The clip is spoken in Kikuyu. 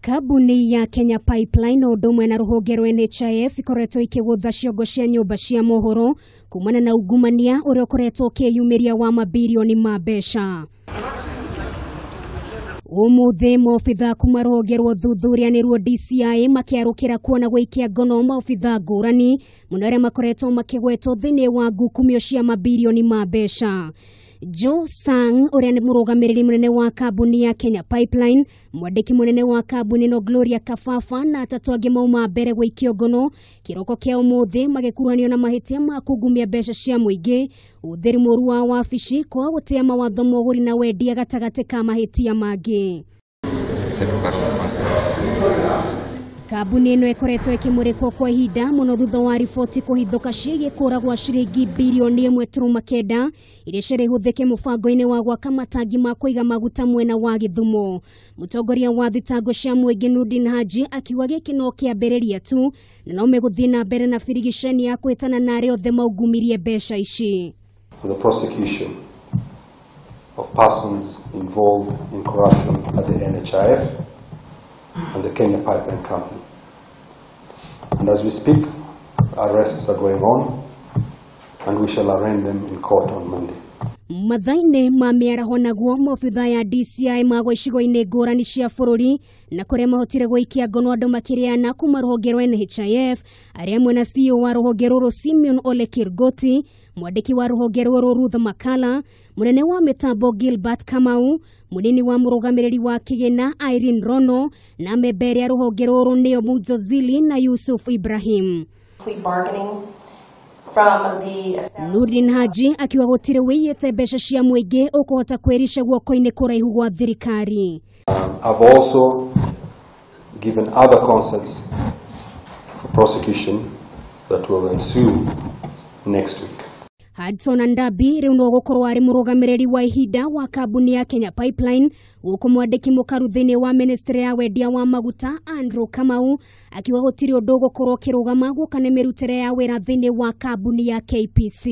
Kambuni ya Kenya Pipeline o ũndũ ũmwe na rũhonge rwa NHIF ikoretwo ikĩgũtha ciongo cia nyũmba cia mohoro kumana na ungumania ũrĩa ũkoretwo ũkĩyumĩria wa mabirioni ma mbeca. Ũmũthĩ maobitha kuma rũhonge rwa ũthuthuria nĩruo DCI makĩarũkĩra kuona gũikia ngono maobitha ngũrani mũno arĩa makoretwo makĩgwetwo thĩinĩ wa ngukumio cia mabirioni ma mbeca. Joe Sang ũrĩa nĩ mũrũgamĩrĩri mũnene wa kambuni ya Kenya Pipeline, mwandĩki mũnene wa kambuni ĩno Gloria Kafafa na atatũ angĩ mauma mbere gũikio ngono kĩroko kĩa ũmũthĩ magĩkuruhanio na mahĩtia ma kungumia mbeca cia mũingĩ, ũhũthĩri mũru wa wabici, kwaga gũtĩa mawatho ma ũgũri na wendia gatagatĩ ka mahĩtia mangĩ. Kambuni ĩno ĩkoretwo ĩkĩmũrĩkwo kwa ihinda mũno thutha wa riboti kũhithũka ciĩgiĩ kũra gwa ciringi birioni 1.9 iria ciarĩ hũthĩke mũbango-inĩ wa gwaka matangi ma kũiga maguta mwena wa Gĩthumo. Mũtongoria wa thitango cia mũingĩ Nurdin Haji akiuga gĩkĩ no kĩambĩrĩria tu na no megũthiĩ na mbere na birigiceni ya kwĩtana na arĩa othe maungumirie mbeca ici. For the prosecution of persons involved in corruption at the NHIF and the Kenya Pipeline Company. And as we speak, arrests are going on, and we shall arraign them in court on Monday. Mathaa-inĩ ma mĩaraho naguo maobitha ya DCI magwa icigo-inĩ ngũrani cia bũrũri na kũrĩa mahotire gũikia ngono andũ makĩria na kuma rũhonge rwa NHIF arĩa amwe na CEO wa rũhonge rũrũ Simeon Ole Kirgoti, mwandĩki wa rũhonge rũrũ Ruth Makala, mũnene wa mĩtambo Gilbert Kamau, mũnini wa mũrũgamĩrĩri wa kĩgĩna Irene Rono na memba ya rũhonge rũrũ nĩo Mudzo Zili na Yusuf Ibrahim. Nurdin Haji akiuga gũtirĩ wĩiyĩte mbeca cia mũingĩ ũkũhota kwĩrica guoko-inĩ kũraihu gwa thirikari. I've also given other consents for prosecution that will ensue next week. Hudson Andabi rĩu no gũkorwo arĩ mũrũgamĩrĩri wa ihinda wa kambuni ya Kenya Pipeline gũkũ mwandĩki mũkaru thĩinĩ wa ministry ya wendia wa maguta Andrew Kamau akiuga gũtirĩ ũndũ ũgũkorwo ũkĩrũgama guoka nĩ mĩrutĩre ya wĩra thĩinĩ wa kambuni ya KPC.